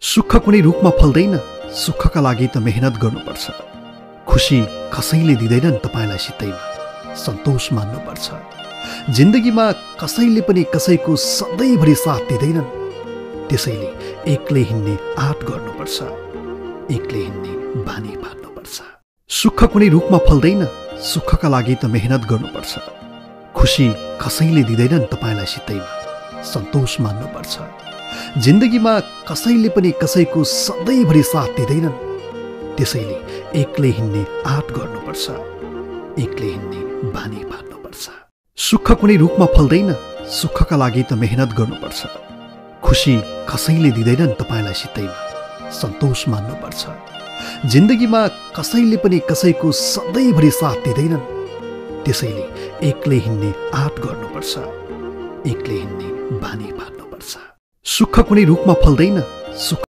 सुख कुनै रूपमा फल्दैन। सुखका लागि त मेहनत गर्नुपर्छ। खुशी कसैले दिँदैनन् तपाईलाई सित्तैमा, सन्तोष मान्नुपर्छ। जिन्दगीमा कसैले पनि कसैको सधैँभरि साथ दिँदैनन्, त्यसैले एक्लै हिँड्ने आँट गर्नुपर्छ, एक्लै हिँड्ने बानी पार्नुपर्छ। सुख कुनै रूपमा फल्दैन। सुखका लागि त मेहनत गर्नुपर्छ। खुशी कसैले दिँदैनन् तपाईलाई सित्तैमा, सन्तोष मान्नुपर्छ। जिन्दगीमा कसैले पनि कसैको सधैँभरि साथ दिँदैनन्, त्यसैले एक्लै हिँड्ने आँट गर्नुपर्छ, एक्लै हिँड्ने बानी पार्नुपर्छ। सुख कुनै रूपमा फल्दैन। सुखका लागि त मेहनत गर्नुपर्छ। खुशी कसैले दिँदैनन् तपाईलाई सित्तैमा, सन्तोष मान्नुपर्छ। जिन्दगीमा कसैले पनि कसैको सधैँभरि साथ दिँदैनन्, त्यसैले एक्लै हिँड्ने आँट गर्नुपर्छ, एक्लै हिँड्ने बानी पार्नुपर्छ। सुख कुनै रूपमा फल्दैन। सुख